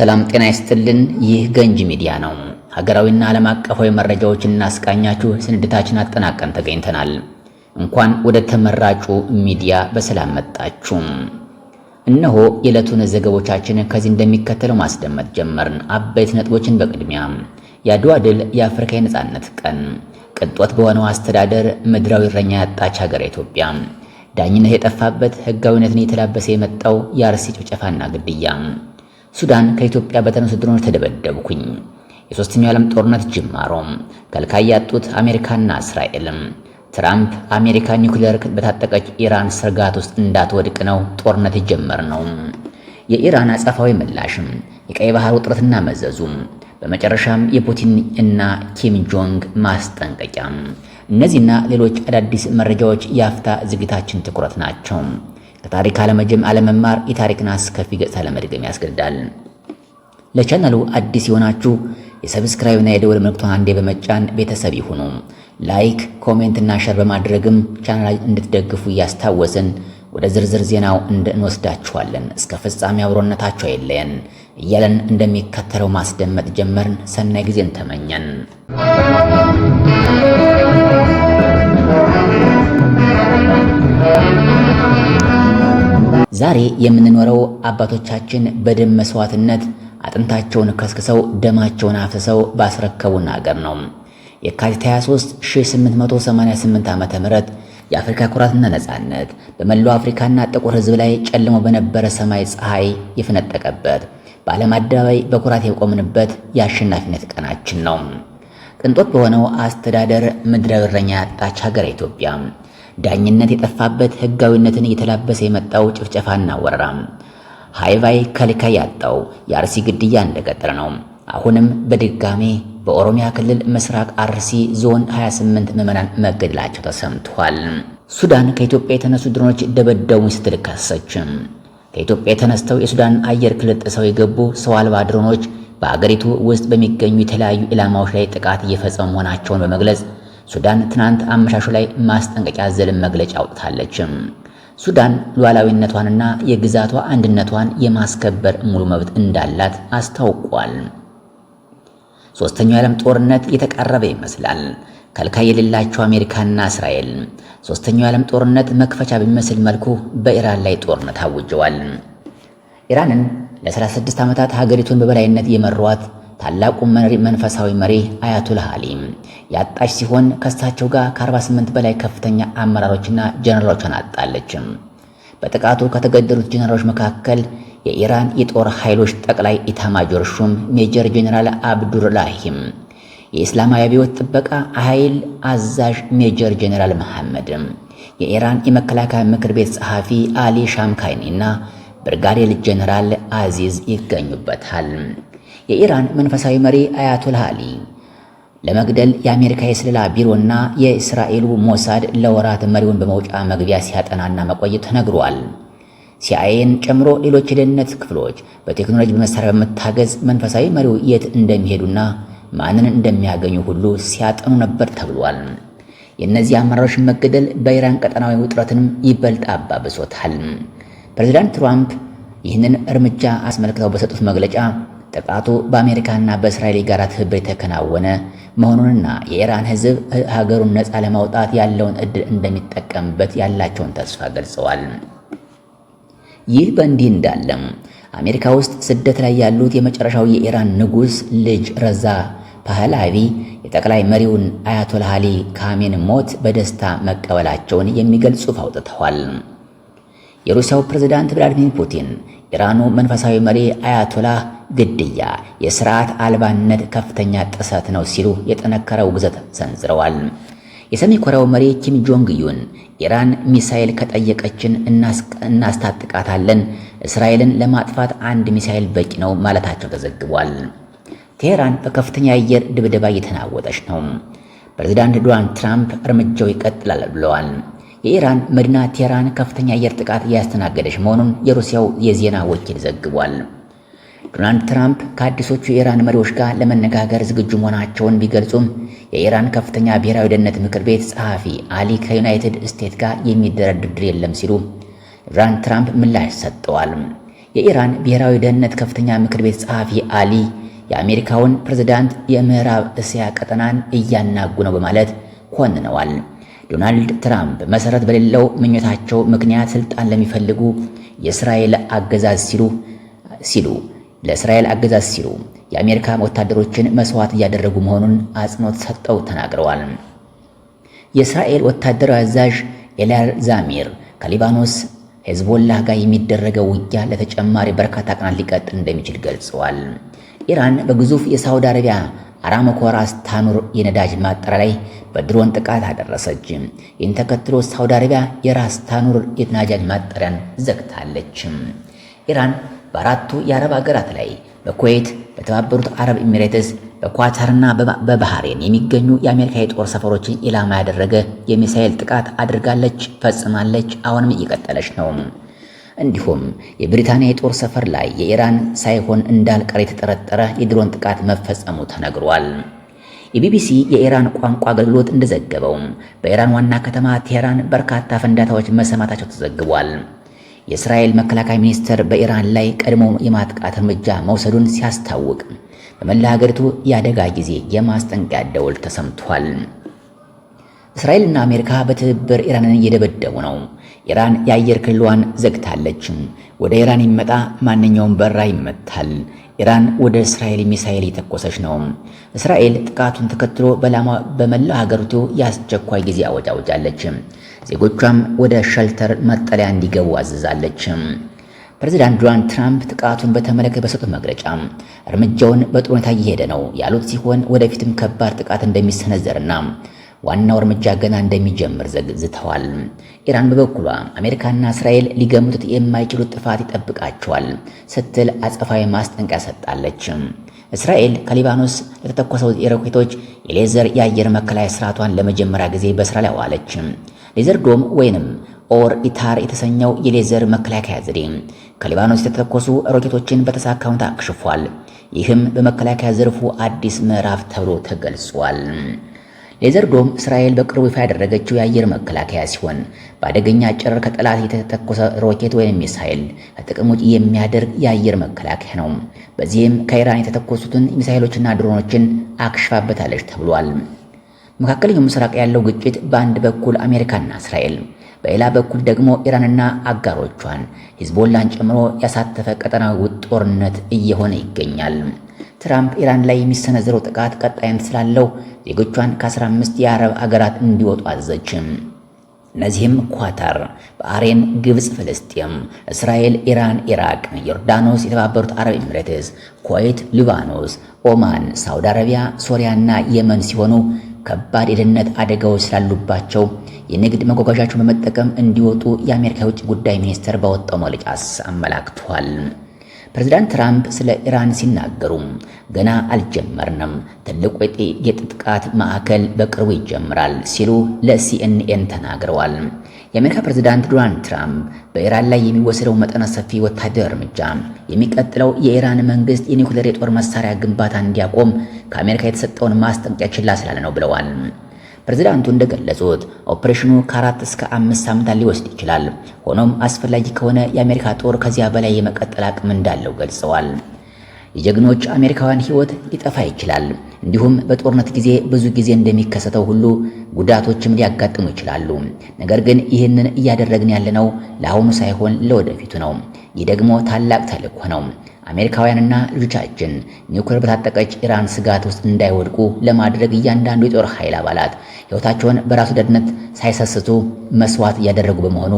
ሰላም ጤና ይስጥልን። ይህ ገንጂ ሚዲያ ነው። ሀገራዊና ዓለም አቀፋዊ መረጃዎችን እናስቃኛችሁ ስንድታችን አጠናቀን ተገኝተናል። እንኳን ወደ ተመራጩ ሚዲያ በሰላም መጣችሁ። እነሆ የዕለቱን ዘገቦቻችን ከዚህ እንደሚከተለው ማስደመጥ ጀመርን። አበይት ነጥቦችን በቅድሚያ የአድዋ ድል፣ የአፍሪካ የነጻነት ቀን፣ ቅንጦት በሆነው አስተዳደር ምድራዊ እረኛ ያጣች ሀገር ኢትዮጵያ፣ ዳኝነት የጠፋበት ህጋዊነትን የተላበሰ የመጣው የአርሲ ጭፍጨፋና ግድያ፣ ሱዳን ከኢትዮጵያ በተነሱ ድሮኖች ተደበደብኩኝ፣ የሶስተኛው የዓለም ጦርነት ጅማሮ፣ ከልካይ ያጡት አሜሪካና እስራኤልም፣ ትራምፕ አሜሪካ ኒውክሌር በታጠቀች ኢራን ስጋት ውስጥ እንዳትወድቅ ነው ጦርነት የጀመር ነው፣ የኢራን አጸፋዊ ምላሽም፣ የቀይ ባህር ውጥረትና መዘዙ፣ በመጨረሻም የፑቲን እና ኪም ጆንግ ማስጠንቀቂያ። እነዚህና ሌሎች አዳዲስ መረጃዎች የአፍታ ዝግጅታችን ትኩረት ናቸው። ከታሪክ አለመጀም አለመማር የታሪክን አስከፊ ገጽታ ለመድገም ያስገድዳል። ለቻናሉ አዲስ የሆናችሁ የ subscribe እና የደወል ምልክቷን አንዴ በመጫን ቤተሰብ ይሁኑ። Like፣ comment እና share በማድረግም ቻናል እንድትደግፉ እያስታወስን ወደ ዝርዝር ዜናው እንወስዳችኋለን። እስከ ፍጻሜ አብሮነታችሁ አይለየን እያለን እንደሚከተለው ማስደመጥ ጀመርን። ሰናይ ጊዜን ተመኘን። ዛሬ የምንኖረው አባቶቻችን በደም መስዋዕትነት አጥንታቸውን ከስክሰው ደማቸውን አፍስሰው ባስረከቡን ሀገር ነው። የካቲት 23 1888 ዓ.ም የአፍሪካ ኩራትና ነጻነት በመላው አፍሪካና ጥቁር ሕዝብ ላይ ጨልሞ በነበረ ሰማይ ፀሐይ የፈነጠቀበት፣ በዓለም አደባባይ በኩራት የቆምንበት የአሸናፊነት ቀናችን ነው። ቅንጦት በሆነው አስተዳደር ምድራዊ እረኛ ያጣች ሀገር ኢትዮጵያ፣ ዳኝነት የጠፋበት ህጋዊነትን እየተላበሰ የመጣው ጭፍጨፋና ወረራ፣ ሃይቫይ ከልካይ ያጣው የአርሲ ግድያ እንደቀጠለ ነው። አሁንም በድጋሜ በኦሮሚያ ክልል ምስራቅ አርሲ ዞን 28 ምዕመናን መገደላቸው ተሰምቷል። ሱዳን ከኢትዮጵያ የተነሱ ድሮኖች ደበደቡኝ ስትል ከሰሰች። ከኢትዮጵያ የተነስተው የሱዳን አየር ክልል ጥሰው የገቡ ሰው አልባ ድሮኖች በአገሪቱ ውስጥ በሚገኙ የተለያዩ ኢላማዎች ላይ ጥቃት እየፈጸሙ መሆናቸውን በመግለጽ ሱዳን ትናንት አመሻሹ ላይ ማስጠንቀቂያ አዘል መግለጫ አውጥታለች። ሱዳን ሉዓላዊነቷንና የግዛቷ አንድነቷን የማስከበር ሙሉ መብት እንዳላት አስታውቋል። ሶስተኛው የዓለም ጦርነት የተቃረበ ይመስላል። ከልካይ የሌላቸው አሜሪካና እስራኤል ሶስተኛው የዓለም ጦርነት መክፈቻ በሚመስል መልኩ በኢራን ላይ ጦርነት አውጀዋል። ኢራንን ለ36 ዓመታት ሀገሪቱን በበላይነት የመሯት ታላቁ መንፈሳዊ መሪ አያቶላህ አሊ ያጣች ሲሆን ከእሳቸው ጋር ከ48 በላይ ከፍተኛ አመራሮችና ጀነራሎቿን አጣለች። በጥቃቱ ከተገደሉት ጀነራሎች መካከል የኢራን የጦር ኃይሎች ጠቅላይ ኢታማጆር ሹም ሜጀር ጀነራል አብዱራሂም፣ የእስላማዊ አብዮት ጥበቃ ኃይል አዛዥ ሜጀር ጀነራል መሐመድ፣ የኢራን የመከላከያ ምክር ቤት ጸሐፊ አሊ ሻምካይኒ እና ብርጋዴር ጀነራል አዚዝ ይገኙበታል። የኢራን መንፈሳዊ መሪ አያቶላህ አሊ ለመግደል የአሜሪካ የስለላ ቢሮና የእስራኤሉ ሞሳድ ለወራት መሪውን በመውጫ መግቢያ ሲያጠናና መቆየት ተነግሯል። ሲአይኤን ጨምሮ ሌሎች የደህንነት ክፍሎች በቴክኖሎጂ በመሳሪያ በመታገዝ መንፈሳዊ መሪው የት እንደሚሄዱና ማንን እንደሚያገኙ ሁሉ ሲያጠኑ ነበር ተብሏል። የእነዚህ አመራሮች መገደል በኢራን ቀጠናዊ ውጥረትንም ይበልጥ አባብሶታል። ፕሬዚዳንት ትራምፕ ይህንን እርምጃ አስመልክተው በሰጡት መግለጫ ጥቃቱ በአሜሪካና በእስራኤል የጋራ ትብብር የተከናወነ መሆኑንና የኢራን ሕዝብ ሀገሩን ነፃ ለማውጣት ያለውን እድል እንደሚጠቀምበት ያላቸውን ተስፋ ገልጸዋል። ይህ በእንዲህ እንዳለም አሜሪካ ውስጥ ስደት ላይ ያሉት የመጨረሻው የኢራን ንጉሥ ልጅ ረዛ ፓህላቪ የጠቅላይ መሪውን አያቶላህ አሊ ካሜን ሞት በደስታ መቀበላቸውን የሚገልጽ ጽሑፍ አውጥተዋል። የሩሲያው ፕሬዝዳንት ቭላዲሚር ፑቲን ኢራኑ መንፈሳዊ መሪ አያቶላህ ግድያ የስርዓት አልባነት ከፍተኛ ጥሰት ነው ሲሉ የጠነከረ ውግዘት ሰንዝረዋል። የሰሜን ኮሪያው መሪ ኪም ጆንግ ዩን ኢራን ሚሳኤል ከጠየቀችን እናስታጥቃታለን፣ እስራኤልን ለማጥፋት አንድ ሚሳኤል በቂ ነው ማለታቸው ተዘግቧል። ቴሄራን በከፍተኛ የአየር ድብደባ እየተናወጠች ነው። ፕሬዚዳንት ዶናልድ ትራምፕ እርምጃው ይቀጥላል ብለዋል። የኢራን መዲና ቴሄራን ከፍተኛ የአየር ጥቃት እያስተናገደች መሆኑን የሩሲያው የዜና ወኪል ዘግቧል። ዶናልድ ትራምፕ ከአዲሶቹ የኢራን መሪዎች ጋር ለመነጋገር ዝግጁ መሆናቸውን ቢገልጹም የኢራን ከፍተኛ ብሔራዊ ደህንነት ምክር ቤት ጸሐፊ አሊ ከዩናይትድ ስቴትስ ጋር የሚደረግ ድርድር የለም ሲሉ ዶናልድ ትራምፕ ምላሽ ሰጥተዋል። የኢራን ብሔራዊ ደህንነት ከፍተኛ ምክር ቤት ጸሐፊ አሊ የአሜሪካውን ፕሬዝዳንት የምዕራብ እስያ ቀጠናን እያናጉ ነው በማለት ኮንነዋል። ዶናልድ ትራምፕ መሰረት በሌለው ምኞታቸው ምክንያት ስልጣን ለሚፈልጉ የእስራኤል አገዛዝ ሲሉ ለእስራኤል አገዛዝ ሲሉ የአሜሪካ ወታደሮችን መስዋዕት እያደረጉ መሆኑን አጽንኦት ሰጥተው ተናግረዋል። የእስራኤል ወታደራዊ አዛዥ ኤላር ዛሚር ከሊባኖስ ሄዝቦላህ ጋር የሚደረገው ውጊያ ለተጨማሪ በርካታ ቀናት ሊቀጥል እንደሚችል ገልጸዋል። ኢራን በግዙፍ የሳውዲ አረቢያ አራምኮ ራስ ታኑር የነዳጅ ማጣሪያ ላይ በድሮን ጥቃት አደረሰች። ይህን ተከትሎ ሳውዲ አረቢያ የራስ ታኑር የነዳጅ ማጣሪያን ዘግታለች። ኢራን በአራቱ የአረብ ሀገራት ላይ በኩዌት፣ በተባበሩት አረብ ኤሚሬትስ፣ በኳታርና በባህሬን የሚገኙ የአሜሪካ የጦር ሰፈሮችን ኢላማ ያደረገ የሚሳኤል ጥቃት አድርጋለች፣ ፈጽማለች። አሁንም እየቀጠለች ነው። እንዲሁም የብሪታንያ የጦር ሰፈር ላይ የኢራን ሳይሆን እንዳልቀረ የተጠረጠረ የድሮን ጥቃት መፈጸሙ ተነግሯል። የቢቢሲ የኢራን ቋንቋ አገልግሎት እንደዘገበው በኢራን ዋና ከተማ ቴህራን በርካታ ፍንዳታዎች መሰማታቸው ተዘግቧል። የእስራኤል መከላከያ ሚኒስቴር በኢራን ላይ ቀድሞ የማጥቃት እርምጃ መውሰዱን ሲያስታውቅ በመላ ሀገሪቱ የአደጋ ጊዜ የማስጠንቀቂያ ደወል ተሰምቷል። እስራኤልና አሜሪካ በትብብር ኢራንን እየደበደቡ ነው። ኢራን የአየር ክልሏን ዘግታለች። ወደ ኢራን የሚመጣ ማንኛውም በረራ ይመታል። ኢራን ወደ እስራኤል ሚሳኤል እየተኮሰች ነው። እስራኤል ጥቃቱን ተከትሎ በመላው ሀገሪቱ የአስቸኳይ ጊዜ አዋጅ አውጃለች። ዜጎቿም ወደ shelter መጠለያ እንዲገቡ አዝዛለች። ፕሬዚዳንት ዶናልድ ትራምፕ ጥቃቱን በተመለከተ በሰጡት መግለጫ እርምጃውን በጥሩ ሁኔታ እየሄደ ነው ያሉት ሲሆን ወደፊትም ከባድ ጥቃት እንደሚሰነዘርና ዋናው እርምጃ ገና እንደሚጀምር ዝተዋል። ኢራን በበኩሏ አሜሪካና እስራኤል ሊገምቱት የማይችሉት ጥፋት ይጠብቃቸዋል ስትል አጸፋዊ ማስጠንቀቂያ ሰጥታለች። እስራኤል ከሊባኖስ ለተተኮሰው የሮኬቶች የሌዘር የአየር መከላከያ ስርዓቷን ለመጀመሪያ ጊዜ በስራ ላይ አዋለች። ሌዘር ዶም ወይንም ኦር ኢታር የተሰኘው የሌዘር መከላከያ ዘዴ ከሊባኖስ የተተኮሱ ሮኬቶችን በተሳካ ሁኔታ አክሽፏል። ይህም በመከላከያ ዘርፉ አዲስ ምዕራፍ ተብሎ ተገልጿል። ሌዘር ዶም እስራኤል በቅርቡ ይፋ ያደረገችው የአየር መከላከያ ሲሆን በአደገኛ ጨረር ከጠላት የተተኮሰ ሮኬት ወይም ሚሳኤል ከጥቅም ውጭ የሚያደርግ የአየር መከላከያ ነው። በዚህም ከኢራን የተተኮሱትን ሚሳኤሎችና ድሮኖችን አክሽፋበታለች ተብሏል። መካከለኛው ምስራቅ ያለው ግጭት በአንድ በኩል አሜሪካና እስራኤል፣ በሌላ በኩል ደግሞ ኢራንና አጋሮቿን ሂዝቦላን ጨምሮ ያሳተፈ ቀጠናዊ ጦርነት እየሆነ ይገኛል። ትራምፕ ኢራን ላይ የሚሰነዘረው ጥቃት ቀጣይነት ስላለው ዜጎቿን ከ15 የአረብ አገራት እንዲወጡ አዘዘች። እነዚህም ኳታር፣ ባህሬን፣ ግብፅ፣ ፍልስጤም፣ እስራኤል፣ ኢራን፣ ኢራቅ፣ ዮርዳኖስ፣ የተባበሩት አረብ ኤሚሬትስ፣ ኩዌት፣ ሊባኖስ፣ ኦማን፣ ሳውዲ አረቢያ፣ ሶሪያና የመን ሲሆኑ ከባድ የደህንነት አደጋዎች ስላሉባቸው የንግድ መጓጓዣቸውን በመጠቀም እንዲወጡ የአሜሪካ የውጭ ጉዳይ ሚኒስቴር ባወጣው መግለጫ አመላክቷል። ፕሬዚዳንት ትራምፕ ስለ ኢራን ሲናገሩ ገና አልጀመርንም፣ ትልቁ የጥቃት ማዕከል በቅርቡ ይጀምራል ሲሉ ለሲኤንኤን ተናግረዋል። የአሜሪካ ፕሬዚዳንት ዶናልድ ትራምፕ በኢራን ላይ የሚወሰደው መጠነ ሰፊ ወታደራዊ እርምጃ የሚቀጥለው የኢራን መንግስት የኒውክሌር የጦር መሳሪያ ግንባታ እንዲያቆም ከአሜሪካ የተሰጠውን ማስጠንቀቂያ ችላ ስላለ ነው ብለዋል። ፕሬዚዳንቱ እንደገለጹት ኦፕሬሽኑ ከ4 እስከ 5 ሳምንታት ሊወስድ ይችላል። ሆኖም አስፈላጊ ከሆነ የአሜሪካ ጦር ከዚያ በላይ የመቀጠል አቅም እንዳለው ገልጸዋል። የጀግኖች አሜሪካውያን ሕይወት ሊጠፋ ይችላል። እንዲሁም በጦርነት ጊዜ ብዙ ጊዜ እንደሚከሰተው ሁሉ ጉዳቶችም ሊያጋጥሙ ይችላሉ። ነገር ግን ይህንን እያደረግን ያለነው ለአሁኑ ሳይሆን ለወደፊቱ ነው። ይህ ደግሞ ታላቅ ተልዕኮ ነው። አሜሪካውያንና ልጆቻችን ኒውክሌር በታጠቀች ኢራን ስጋት ውስጥ እንዳይወድቁ ለማድረግ እያንዳንዱ የጦር ኃይል አባላት ሕይወታቸውን በራስ ወዳድነት ሳይሰስቱ መስዋዕት እያደረጉ በመሆኑ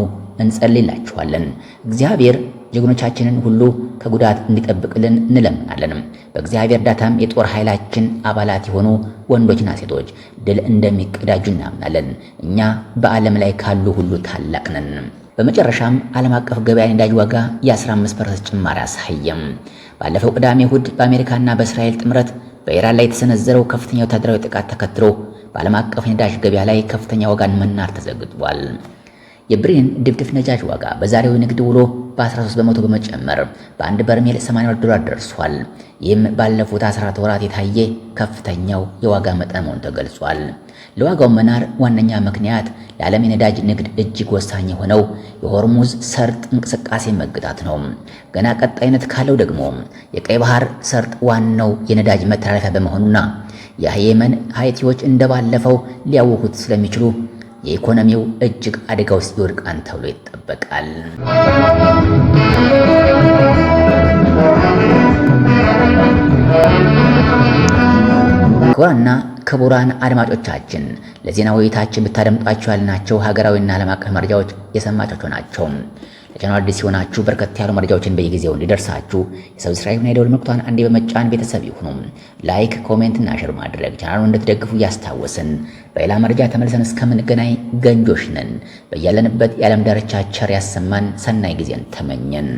እንጸልይላችኋለን። እግዚአብሔር ጀግኖቻችንን ሁሉ ከጉዳት እንዲጠብቅልን እንለምናለን። በእግዚአብሔር እርዳታም የጦር ኃይላችን አባላት የሆኑ ወንዶችና ሴቶች ድል እንደሚቀዳጁ እናምናለን። እኛ በዓለም ላይ ካሉ ሁሉ ታላቅ ነን። በመጨረሻም ዓለም አቀፍ ገበያ ነዳጅ ዋጋ የ15% ጭማሪ አሳየም። ባለፈው ቅዳሜ እሁድ በአሜሪካና በእስራኤል ጥምረት በኢራን ላይ የተሰነዘረው ከፍተኛ ወታደራዊ ጥቃት ተከትሎ በዓለም አቀፍ ነዳጅ ገበያ ላይ ከፍተኛ ዋጋን መናር ተዘግቧል። የብሬንት ድፍድፍ ነዳጅ ዋጋ በዛሬው ንግድ ውሎ በ13% በመጨመር በአንድ በርሜል $82 ደርሷል። ይህም ባለፉት 14 ወራት የታየ ከፍተኛው የዋጋ መጠን መሆኑ ተገልጿል። ለዋጋው መናር ዋነኛ ምክንያት ለዓለም የነዳጅ ንግድ እጅግ ወሳኝ የሆነው የሆርሙዝ ሰርጥ እንቅስቃሴ መግታት ነው። ገና ቀጣይነት ካለው ደግሞ የቀይ ባህር ሰርጥ ዋናው የነዳጅ መተላለፊያ በመሆኑና የየመን ሀይቲዎች እንደባለፈው ሊያውኩት ስለሚችሉ የኢኮኖሚው እጅግ አደጋ ውስጥ ይወድቃል ተብሎ ይጠበቃል። ክቡራና ክቡራን አድማጮቻችን፣ ለዜና ውይይታችን ብታደምጧቸው ያልናቸው ሀገራዊና ዓለም አቀፍ መረጃዎች የሰማቻቸው ናቸው። ለቻናሉ አዲስ ሲሆናችሁ በርከት ያሉ መረጃዎችን በየጊዜው እንዲደርሳችሁ የ subscribe እና የደወል ምልክቷን አንዴ በመጫን ቤተሰብ ይሁኑ። Like፣ comment እና share ማድረግ ቻናሉን እንድትደግፉ እያስታወስን በሌላ መረጃ ተመልሰን እስከምንገናኝ ገንጆች ነን። በያለንበት የዓለም ዳርቻ ቸር ያሰማን። ሰናይ ጊዜን ተመኘን።